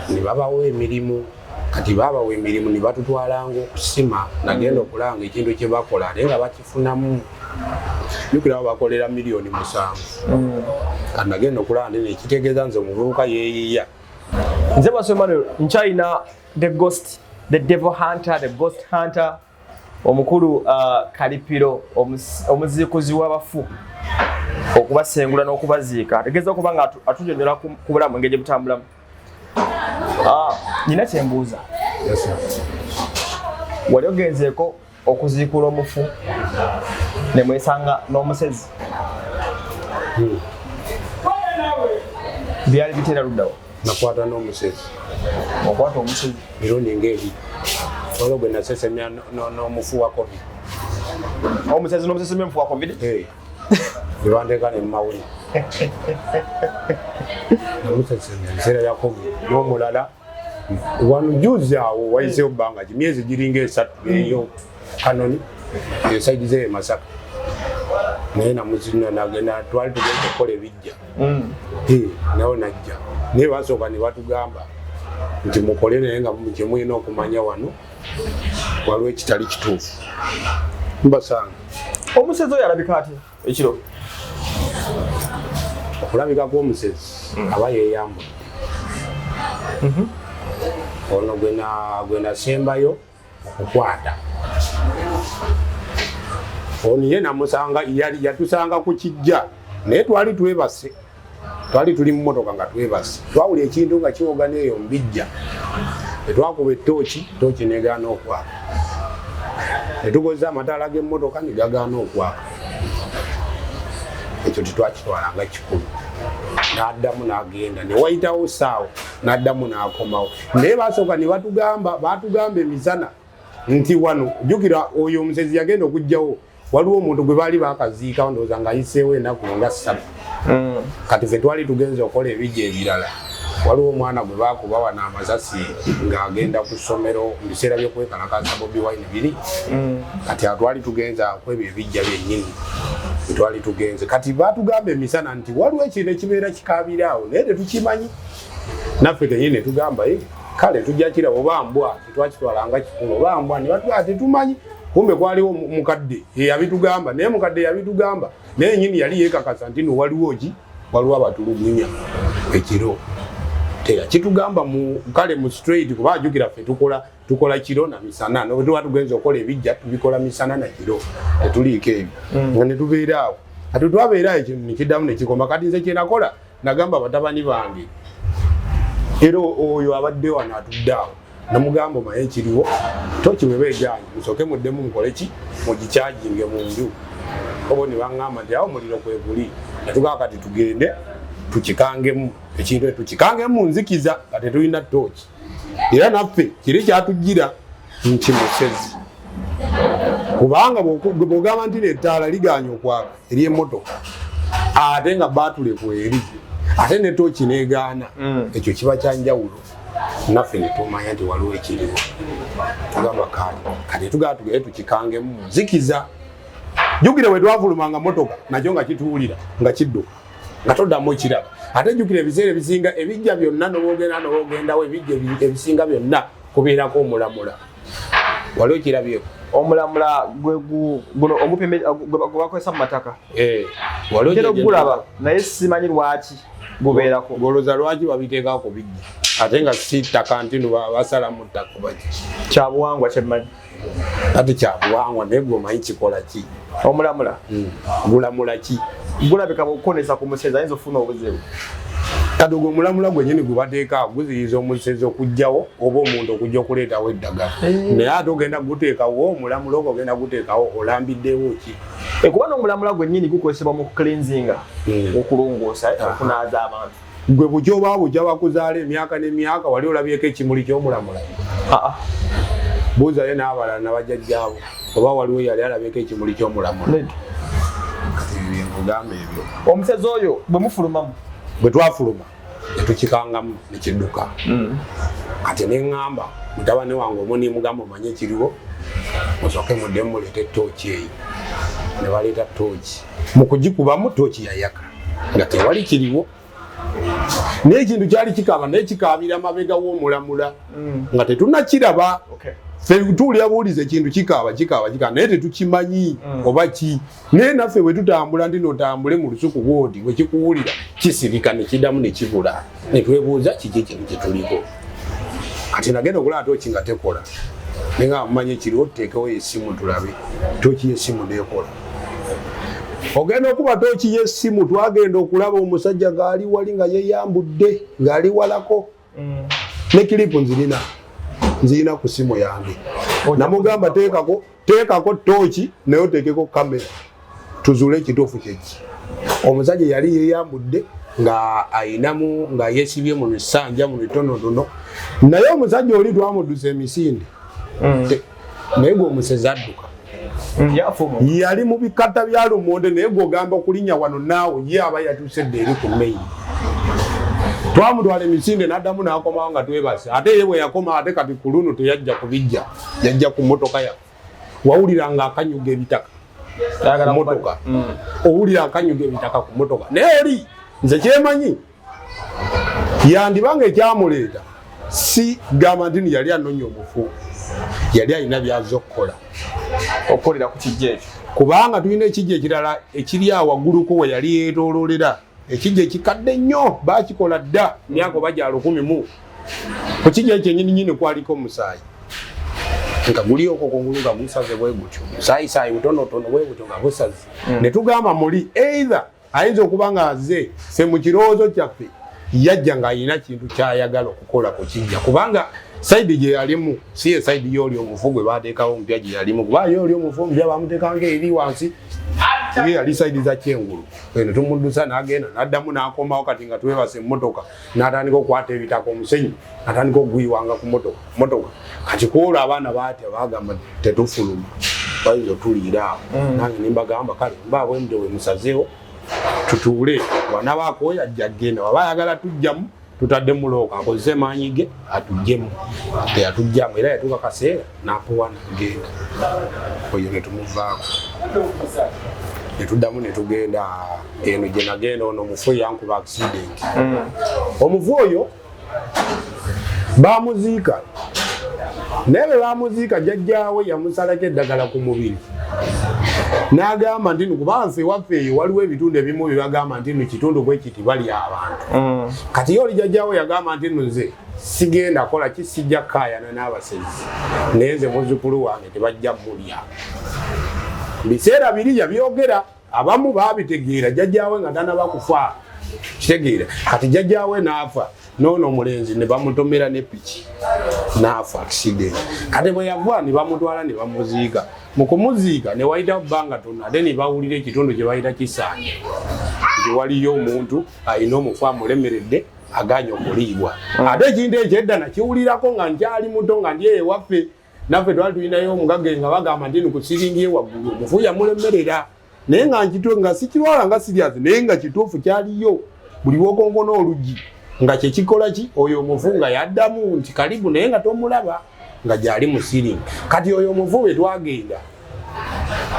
ne babawa emirimu. Kati babawa emirimu ne batutwalanga okusima. Nagenda okulanga ekintu kye bakola ate nga bakifunamu. Jukira abo bakolera 7 million. Kati nagenda okulaba nti nekitegeeza nze omuvubuka yeeyiya. Nze Bwaso Emmanuel, nkyalina the ghost, the devil hunter, the ghost hunter omukulu, Kalipiro, omuziikuzi w'abafu, okubasengula n'okubaziika. Ategeeza okuba nga atunyonyola ku bulamu engeri gye butambulamu. Nina kyembuuza. Yes, sir. Wali ogenzeeko okuziikula omufu ne mwesanga n'omusezi? Byali biteera luddawo? Nakwata n'omusezi. Okwata omusezi? Mirundi ngaebiri. Waliwo gwe nasesemya n'omufu wa COVID. Omusezi n'omusesemya omufu wa COVID? Eh. Ne banteeka ne mawuli namusesemya ebiseera bya COVID. N'omulala wano juzi awo wayiseewo bbanga ki, myezi giringa 3 eyo Kanoni e side ze Masaka, naye namuzina nagenda, twali tugenda okukola ebijja. Eh, nawe najja, naye basooka ne batugamba nti mukole, naye nga kyemulina okumanya wano waliwo ekitali kituufu, mbasanga. Omusezi oyo alabika atya ekiro? Okulabika kw'omusezi, aba yeeyambudde. Ono gwe nasembayo okukwata, ono ye namusanga, yatusanga ku kijja, naye twali twebase, twali tuli mu motoka nga twebase, twawula ekintu nga kiwogana eyo mbijja, netwakuba etooki, tooki negaana okwaka, netukozesa amataala g'emmotoka negagaana okwaka. Ekyo tetwakitwalanga kikulu. N'addamu n'agenda, newayitawo saawa n'addamu n'akomawo, naye basooka ne batugamba, batugamba emisana nti wano, jjukira oyo omusezi yagenda okugjawo, waliwo omuntu gwe baali bakaziikawo, ndowooza ng'ayiseewo ennaku nga 3. Kati fe twali tugenze okukola ebijja ebirala, waliwo omwana gwe bakuba wano amasasi ng'agenda ku ssomero mu biseera by'okwekalakaasa Bobi Wine biri. Kati awo twali tugenze akwebyo ebijja byennyini twali tugenze. Kati batugamba emisana nti waliwo ekintu ekibeera kikaabira awo, naye tetukimanyi. Naffe kenyini ne tugamba, "Eh, kale tujja kiraba oba mbwa." Tetwakitwalanga kikulu, oba mbwa, ne batugamba tetumanyi. Kumbe kwaliwo mukadde eyabitugamba, naye mukadde yabitugamba naye nyini yali yeekakasa nti no waliwo ki, waliwo abatulugunya ekiro. Teyakitugamba mu kale mu straight, kuba ajukira ffe tukola kiro na misana, notuba tugenza okukola ebijja tubikola misana na kiro, tetuliiko ebyo. Nga netubeera awo, ate twabeera awo, ekintu nekiddamu nekikoma. Kati nze kyenakola, nagamba batabani bange, era oyo abadde wano atudde awo, namugamba, omaye ekiriwo, toki bweba eganye musooke muddemu mukole ki, mugikyajinge mu nju. Obo ne baŋŋamba nti awo omuliro kweguli. Netugaa kati tugende tukikangemu ekintu ekyo, tukikangemu mu nzikiza nga tetulina tooki. Era naffe kiri kyatujjira nti musezi, kubanga bw'ogamba nti nettaala liganye okwaka ery'emmotoka ate nga baatule kweri, ate ne tooki negaana, ekyo kiba kyanjawulo. Naffe netumanya nti waliwo ekiriwo. Tugamba kale kati tugaba tugende tukikangemu mu nzikiza. Jjukira bwe twafulumanga motoka nakyo nga kituwulira nga kidduka, nga toddamu okiraba. Ate jjukira ebiseera ebisinga ebijja byonna nobogenda nobogendawo, ebijja ebisinga byonna kubeerako omulamula. Wali okirabyeko? Omulamula gwe guno ogupima gwe bakozesa mu mataka? Eh, wali Ntera okugulaba naye simanyi lwaki gubeerako. Golooza lwaki babiteekako ku bijja? Ate nga si ttaka nti no basala mu ttaka baki. Kyabuwangwa kyemmanyi. Ate kyabuwangwa naye gwe omanyi kikola ki? Omulamula. Gulamula ki? Gulabika bw'okukonesa ku musezi ayinza okufuna obuzibu. Kati ogwo omulamula gwennyini gwe bateeka guziyiza omusezi okugjawo oba omuntu okujja okuleetawo eddagala. Naye ate ogenda guteekawo omulamula ogwo ogenda guteekawo olambiddewo ki? Kuba n'omulamula gwennyini gukozesebwa mu cleansinga, okulongoosa, okunaaza abantu. Gwe bukya oba bukya bakuzaala emyaka n'emyaka wali olabyeko ekimuli ky'omulamula? Buuzayo n'abalala nabajjajjaabo oba waliwo yali alabyeko ekimuli ky'omulamula. Kati ebyo byenkugamba ebyo. Omusezi oyo bwe mufulumamu? Bwe twafuluma ne tukikangamu ne kidduka. Kati ne ŋŋamba mutabani wange omu ne mugamba omanye ekiriwo musooke muddemu muleete ttooki eyo. Ne baleeta ttooki. Mu kugikubamu ttooki yayaka nga tewali kiriwo. Naye ekintu kyali kikaaba naye kikaabira mabega w'omulamula nga tetunnakiraba. Ffe tuwulira buwulizi ekintu kikaaba kikaaba kikaaba naye tetukimanyi oba ki. Naye naffe bwe tutambula nti notambule mu lusuku bw'oti bwe kikuwulira kisirika ne kiddamu ne kibula ne twebuuza kiki kino kye tuliko. Kati nagenda okulaba tooki nga tekola naye nga mumanyi ekiriwo tuteekewo essimu tulabe tooki y'essimu neekola. Ogenda okuba tooki y'essimu twagenda okulaba omusajja ng'ali wali nga yeeyambudde ng'ali walako. Ne kiripu nzirina ku simu yange. Namugamba teekako tooki naye oteekeko kamera tuzuule ekituufu kyeki. Omusajja yali yeeyambudde nga ayinamu nga yeesibye mu bisanja mu bitonotono naye omusajja oli twamuddusa emisinde. Naye gwe omusezi adduka. Yali mu bikata bya lumonde naye gw'ogamba okulinnya wano naawe ye aba yatuuse dda eri ku main. Twamutwala emisinde n'addamu n'akomawo nga twebase ate ye bwe yakoma ate kati ku luno teyajja kubijja yajja ku mmotoka yaffe. Wawulira nga akanyuga ebitaka ku mmotoka. Owulira akanyuga ebitaka ku mmotoka naye oli nze kyemanyi yandibanga ekyamuleeta si gamba nti yali anoonya omufu yali alina by'azze okukola okukolera ku kijja ekyo kubanga tulina ekijja ekirala ekiri awo wagguluko we yali yeetooloolera ekijja ekikadde ennyo baakikola dda myaka oba gya 1000 ku kijja ekyo nnyini nnyini kwaliko omusaayi nga guli okwo kungulu nga gusaze bwe gutyo musaayisaayi butonotono bwe butyo nga busaze. Ne tugamba muli either ayinza okuba nga azze ffe mu kirowoozo kyaffe yajja ng'alina kintu ky'ayagala okukola ku kijja kubanga sayidi gye yalimu si ye sayidi y'oli omufu gwe baateekawo omupya gye yalimu kuba ye oli omufu omupya baamuteekanga eri wansi ye yali sayidi za kyengulu eno tumuddusa n'agenda n'addamu n'akomawo kati nga twebase emmotoka n'atandika okukwata ebitaka omusenyu n'atandika okuguyiwanga ku mmotoka kati kwolwo abaana baatya baagamba tetufuluma bayinza otuliira awo. Nange ne mbagamba kale mba bwe mutyo bwe musazeewo tutuule wanaaba akooye ajja agenda waba ayagala tujjamu tutaddemu looka akozese maanyi ge atuggyemu teyatugyamu era yatuuka kaseera n'apowa n'agenda oyo ne tumuvaako ne tuddamu ne tugenda eno gye nagenda ono omufu yankuba accident. Omufu oyo bamuziika naye bwe bamuziika jjajjaawe yamusalako eddagala ku mubiri n'agamba nti kuba nfe waffe eyo waliwo ebitundu ebimu bye bagamba nti no kitundu bwe kiti bali abantu. Kati ye oli jjajjaawe yagamba nti no nze sigenda kola ki sijja kukaayana n'abasezi naye nze muzzukulu wange tebajja mulya. Biseera biri yabyogera abamu baabitegeera jjajjaawe nga tanaba kufa kitegeera kati jjajjaawe n'afa n'ono omulenzi ne bamutomera ne piki n'afa accident. Kati bwe yava ne bamutwala ne bamuziika mu kumuziika ne wayita bbanga tono ate ne bawulira ekitundu kye bayita kisanja nti waliyo omuntu alina omufu amulemeredde agaanye okuliibwa. Ate ekintu ekyo edda nakiwulirako nga nkyali muto nga ndi eyo ewaffe naffe twali tulinayo omugagga nga bagamba nti ku siringi ye waggulu omufu yamulemerera naye nga nkitwe nga sikirwala nga serious naye nga kituufu kyaliyo buli wokonkona oluggi nga kyekikola ki oyo omufu nga yaddamu nti karibu naye nga tomulaba nga gyali mu siringi. Kati oyo omufu bwe twagenda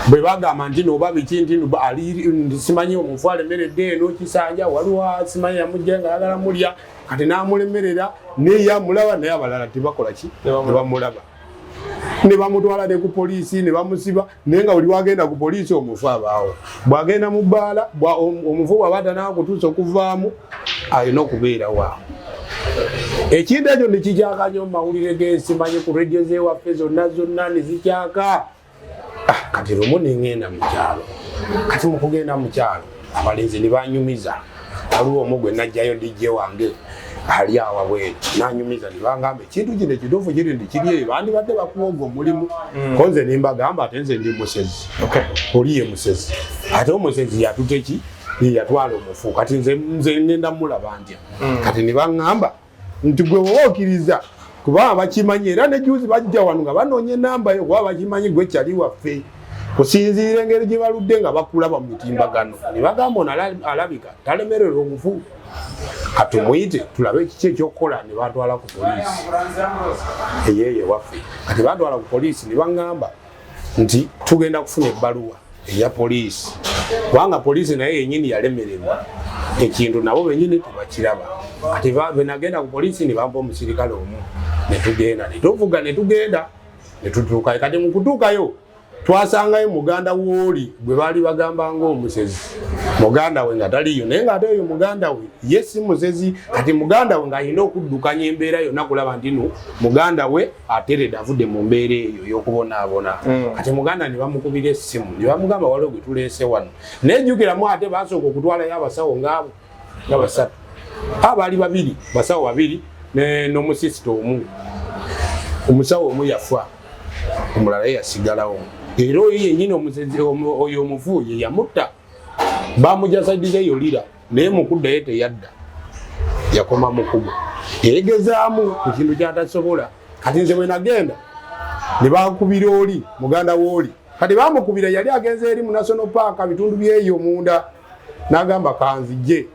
bwe bagamba nti noba biki nti ali simanyi omufu alemeredde eno kisanja waliwo simanyi yamujja nga ayagala mulya kati n'amulemerera naye amulaba naye abalala tebakola ki tebamulaba ne bamutwala ne ku poliisi ne bamusiba naye nga buli wagenda ku poliisi omufu abaawo bw'agenda mu bbaala omufu bw'aba tanaba kutuusa okuvaamu alina okubeerawo awo. Ekintu ekyo nekikyaka nyo mumawulire g'ensi, manyi ku radio zewaffe zonna zonna nezikyaka. Kati lumu nengenda mu kyalo. Kati mukugenda mu kyalo abalenzi ne banyumiza, waliwo omu gwe najjayo DJ wange ali awa bweru nanyumiza, ne bangamba ekintu kino ekituufu kiri nti kiri eyo, bandibadde bakuwa ogwo omulimu. Ko nze nimbagamba ate nze ndi musezi, oli ye musezi, ate omusezi yatute ki, ye yatwala omufu, kati nze ngenda mulaba ntya? Kati ne baŋŋamba nti gwe woba okkiriza, kubanga bakimanyi, era ne juzi bajja wano nga banoonya enamba yo, kuba bakimanyi gwe kyali waffe, kusinziira engeri gye baludde nga bakulaba mu mitimbagano, ne bagamba ono alabika talemererwa omufu, katumuyite tulabe kiki ekyokukola. Ne batwala ku poliisi eyeeyo ewaffe. Kati batwala ku poliisi ne baŋŋamba nti tugenda kufuna ebbaluwa eya poliisi, kubanga poliisi naye yenyini yalemererwa ekintu, nabo benyini tebakiraba. Kati benagenda ku poliisi ne bampa omusirikale omu, netugenda netuvuga netugenda netutuukayo. Kati mu kutuukayo twasangayo muganda wooli gwe baali bagamba ng'omusezi, muganda we nga taliyo, naye ng'ate oyo muganda we ye si musezi. Kati muganda we ng'alina okuddukanya embeera yonna kulaba nti no muganda we ateredde, avudde mu mbeera eyo ey'okubonaabona. Kati muganda ne bamukubira essimu ne bamugamba waliwo gwe tuleese wano. Naye jjukiramu ate basooka okutwalayo abasawo ngaabo nga basatu, abaali babiri, basawo babiri n'omusisita omu. Omusawo omu yafa, omulala ye yasigalawo, era oyo yennyini oyo omufu ye yamutta. Bamujasadiza eyo Lira, naye mukuddayo teyadda, yakoma mukubo, yegezaamu ku kintu kyatasobola. Kati nze bwe nagenda ne bankubira oli muganda wooli, kati bamukubira yali agenze eri mu National Park, bitundu byeyo munda, n'agamba kanzijje.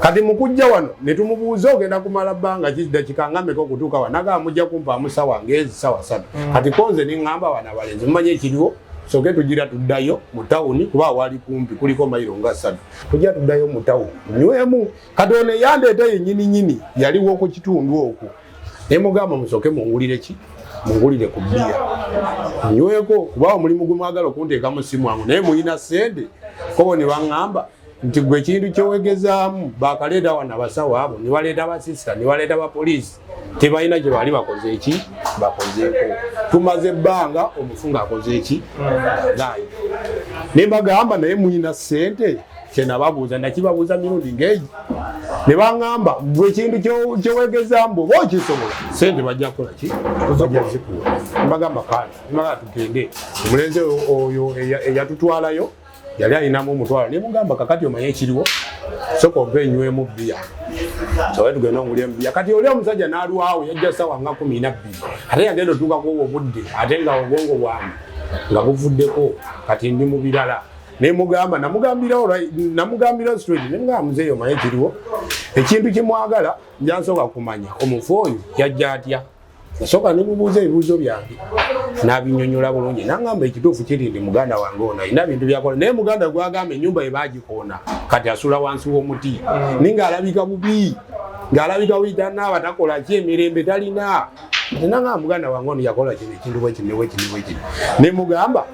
Kati mukujja wano ne tumubuuza ogenda kumala bbanga ki, dakika nga mmeka okutuuka wano? Nagamba mujja kumpaamu sawa ngezi sawa 3. Kati konze neŋŋamba bano abalenzi, mumanyi ekiriwo, soke tugira tuddayo mu tawuni, kuba awali kumpi kuliko mayiro nga 3, tujja tuddayo mu tawuni nywemu. Kati ono eyandeeta yennyini nyini yaliwo ku kitundu okwo, ne mugamba musooke mungulire ki, mungulire ku bbiya nyweko, kuba omulimu gwe mwagala okunteekamu si mwangu, naye muyina ssente. Kobo ne baŋŋamba nti gwe ekintu kyewegezaamu, bakaleeta wano abasawo abo, ne baleeta basisita, ne baleeta bapoliisi, tebalina kye bali bakoze eki bakozeeko. Tumaze ebbanga omufu ng'akoze eki, agaanye. Ne mbagamba naye muyina ssente? Kyenababuuza nakibabuuza mirundi ng'egi, ne baŋŋamba gwe ekintu kyewegezaamu bw'oba okisobola, ssente bajja kukola ki, bajja zikuwa. Mbagamba kale, mbagamba tugende. Omulenzi oyo eyatutwalayo yali alinamu omutwalo, ne mugamba kakati omanye ekiriwo, soka ompe enywemu bbiya, sobe tugende ongulemu bbiya. Kati oli omusajja n'alwawo, yajja sawa nga 12, ate yagenda otuukako obudde, ate nga obwongo bwange nga buvuddeko, kati ndi mu birala. Ne mugamba, namugambirawo straight, ne mugamba muzeeyi omanye ekiriwo, ekintu kyemwagala nja nsooka kumanya omufu oyo yajja atya. Nasooka ne mubuuza ebibuuzo byange, n'abinyonyola bulungi, n'angamba ekituufu kiri nti muganda wange ono alina bintu byakola, naye muganda gwagamba ennyumba ye baagikoona, kati asula wansi w'omuti, naye ng'alabika bubi, ng'alabika bubi, tanaaba, takola ki, emirembe talina. Nangamba muganda wange ono yakola kino ekintu bwekino bwekino bwekino. Ne mugamba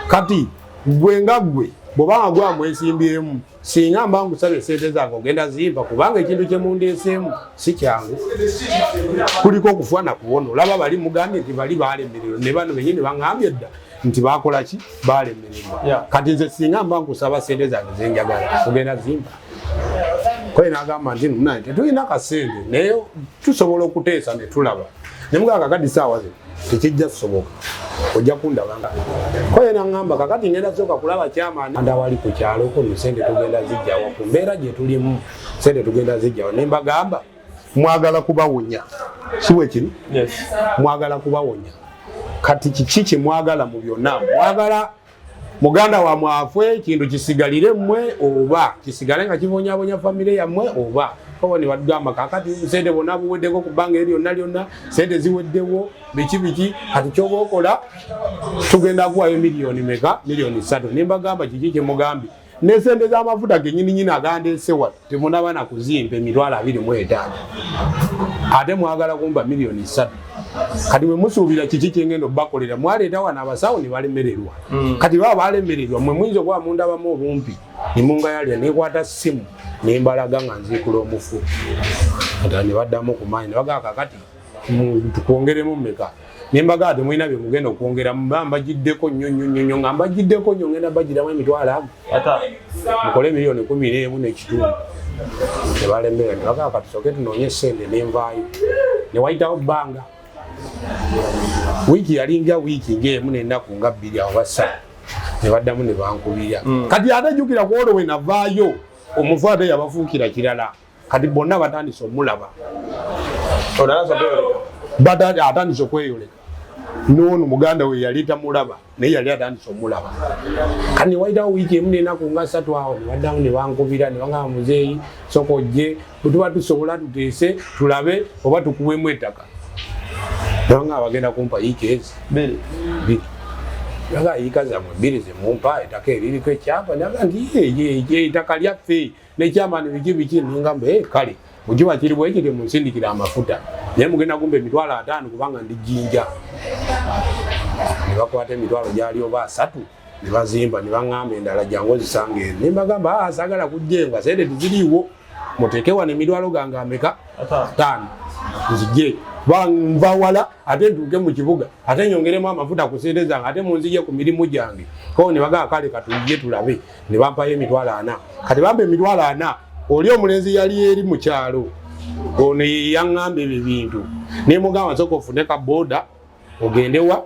kati gwe nga gwe bw'obanga gwamwesimbyemu, singa mba nkusaba esente zange ogenda zimpa, kubanga ekintu kye mundeeseemu si kyangu, kuliko okufa na kuwona. Olaba bali mugambye nti bali balemererwa, ne bano benyini baŋŋambye dda nti bakola ki, balemererwa. Kati nze singa mba nkusaba sente zange zenjagala ogenda zimpa? Kale n'agamba nti munaye tetulina kasente, naye tusobola okuteesa ne tulaba. Ne mugamba kakati saawa zino tekijja kusoboka, ojja kundaba nga koye. Naŋŋamba kakati ngenda sooka kulaba kyamaani andawali ku kyalo kuno, sente tugenda zijjawo, ku mbeera gye tulimu sente tugenda zijjawo. Ne mbagamba mwagala kubawonya, si bwe kiri? Mwagala kubawonya, kati kiki kye mwagala mu byonna? Mwagala muganda wamwe afe, ekintu kisigalire mmwe, oba kisigale nga kibonyabonya famire yammwe? Oba oba ne batugamba kakati sente bonna buweddeko, ku bbanga eri lyonna lyonna sente ziweddewo, biki biki, kati kyoba okola tugenda kuwayo miliyoni meka? Miliyoni 3. Ne mbagamba kiki kyemugambye, ne sente z'amafuta genyini nyini agandeese wano temunaba na kuzimpa, emitwalo 25, ate mwagala kumpa miliyoni 3. Kati mwe musuubira kiki kyengenda obakolera? Mwaleeta wano abasawo ne balemererwa. Kati baba balemererwa, mwe muyinza okuba mundabamu obumpi nemungayalya. Nekwata simu nembalaga nga nziikula omufu. Ate ne baddamu ku maanyi ne bagamba, kakati tukwongeremu mmeka? Ne mbagamba, temulina bye mugenda okwongeramu, mba mbagiddeko nnyo nnyo nnyo nnyo, nga mbagiddeko nnyo, ngenda bagiramu emitwalo ago, mukole 11.5 miliyoni. Ne balemera, ne bagamba, katusooke tunoonye essente. Nenvaayo, ne wayitawo bbanga, wiiki yalinga wiiki ng'emu n'ennaku nga 2 awo 3, ne baddamu ne bankubira. Kati ate jjukira ku olwo we navaayo, omufu ate yabafuukira kirala. Kati bonna batandise omulaba. Atandise okweyoleka noono muganda we yali tamulaba, naye yali atandise omulaba. Kati newayitawo wiiki emu nenaku nga 3 awo, nebaddamu ne bankubira ne bagamba, muzeeyi, soka ojje, bwe tuba tusobola tuteese tulabe oba tukuwemu ettaka. Nebagamba bagenda kumpa yiika ezi 2. 2. Naga yiika zammwe 2 zemumpa ettaka eririko ekyapa? Naga nti ye ettaka lyaffe nekyama ne biki biki. Nengamba, "Eh, kale mukiba kiri bwekiri, munsindikira amafuta, naye mugenda kumpa 50,000 kubanga ndi Jjinja." Ne bakwata emitwalo gyali oba 30 ne bazimba, ne baŋŋamba, endala jangu ozisanga eno. Ne mbagamba, "Ah, saagala kujja nga sente teziriiwo, muteeke wano emitwalo gange ameka? 50, nzije, kuba nva wala, ate ntuuke mu kibuga, ate nyongeremu amafuta ku sente zange, ate munzije ku mirimu gyange." Ko ne bagamba, kale katujje tulabe. Ne bampayo 40,000. Kati bampa 40,000, oli omulenzi yali eri mu kyalo, ono ye yaŋŋamba ebyo bintu. Ne mugamba, nsooka ofune ka boda ogendewa,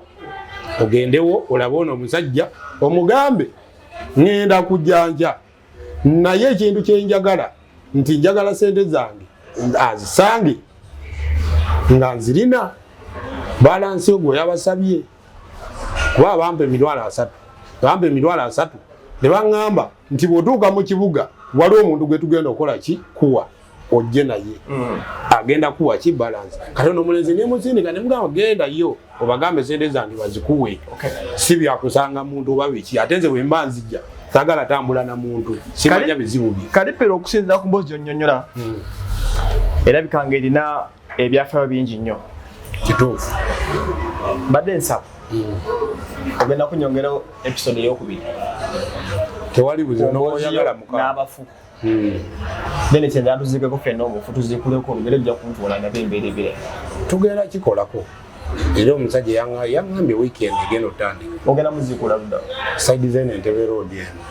ogendewo olabe ono omusajja, omugambe ŋŋenda kujjanja, naye ekintu kyenjagala nti njagala sente zange azisange nga nzirina balance. Ogwo yabasabye kuba bampa 30,000, bampa 30,000 ne baŋŋamba nti bw'otuuka mu kibuga waliwo omuntu gwe tugenda okukola ki kuwa, ojje naye, agenda kuwa ki balance. Kati ono omulenzi nemusindika, nemugamba, genda yo obagambe sente zange bazikuwe, si byakusanga muntu oba biki. Ate nze bwe mba nzija saagala tambula na muntu simanya bizibu bye. Kalipero, okusinziira ku mboozi gyonnyonnyola, erabika nga erina ebyafaayo bingi nnyo. Kituufu. Mbadde nsaba ogenda kunyongeraho episode eyokubiri. Tewali buzibu, nowoyagala muka n'abafu. Then kyenjala tuziikeko ffenna omufu, tuziikuleko olugero, ejja kuntuula nga embeera ebire. Tugenda kikolako, era omusajja yaŋŋambye weekend egenda otandika. Ogenda muziikula ludda? Side zeno, Entebe Road eno.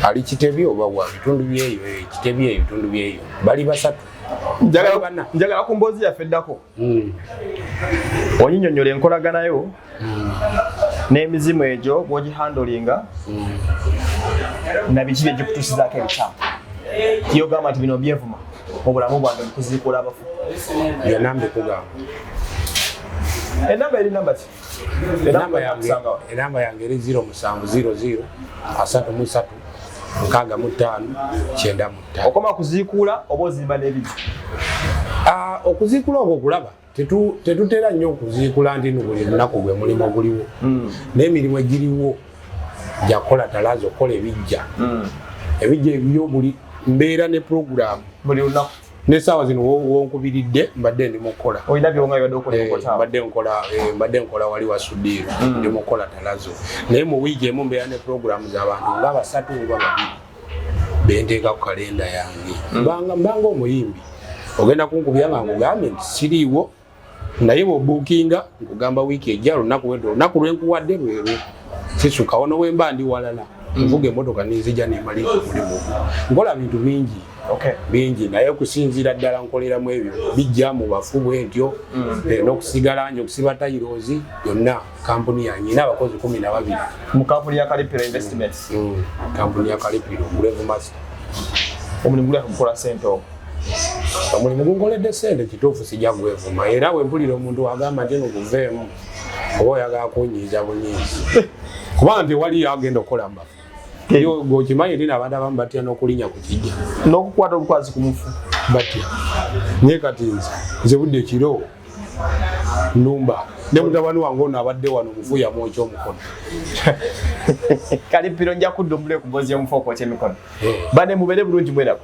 Ali Kitebi oba wa bitundu byeyo, Kitebi eyo, bitundu byeyo, bali basatu. Njagala Bana. Njagala ku mboozi yaffe eddako onyinyonnyola enkolaganayo n'emizimu egyo, bw'ogihandlinga, na biki byegikutuusizaako ebikyamu, yogamba nti bino byevuma mu bulamu bwange mu kuziikula abafu. Byonna mbikugamba. Enamba eri namba ki? Enamba yange, enamba yange eri 0700 33 65 95. Okoma kuziikuula oba ozimba n'ebijjo? Ah, okuziikula okwo okulaba tetutera nnyo okuziikula nti no buli lunaku gwe mulimu oguliwo, n'emirimu egiriwo gyakukola talaza, okukola ebijja, ebijja ebyo buli mbeera ne puroguramu. Buli lunaku. N'essaawa zino wonkubiridde mbadde ndi mukukola. Olina byonga byobadde okola? Enkota. Mbadde nkola wali wa Sudiiro, ndi mukukola talazo, naye mu wiiki emu mbeera ne puroguramu z'abantu nga basatu oba babiri benteeka ku kalenda yange. Mbanga omuyimbi, ogenda kunkubya nga nkugambye nti siriiwo, naye bw'obuukinga nkugamba wiiki ejja lunaku wedde, olunaku lwenkuwadde lwerwo, sisukawo. Nowemba ndi walala, nvuga emotoka nenzija nemaliriza omulimu ogwo. Nkola bintu bingi bingi, naye okusinziira ddala nkoleramu ebyo bijja mu bafu bwe ntyo, n'okusiga langi, okusiba tiles, byonna. Kampuni yange ina abakozi 12. Mu kampuni ya Kalipiro Investments? Kampuni ya Kalipiro Grave Master. Omulimu gulaka gukola sente ogwo? Omulimu gunkoledde sente, kituufu, sijja gwevuma. Era bwe mpulira omuntu agamba nti no guveemu oba oyagala kunyiiza bunyiizi, kubanga nti waliyo agenda okukola mbafu gweokimanyi nti abantu abamu batya n'okulinnya ku kijja. N'okukwata obukwazi ku mufu. Batya, naye kati nze budde ekiro numba ne mutabani wange ono abadde wano, omufu yamwokya omukono. Kalipiro, nja kudda omule ku mboozi y'omufu okwokya emikono. Bane, mubeere bulungi, mweraba.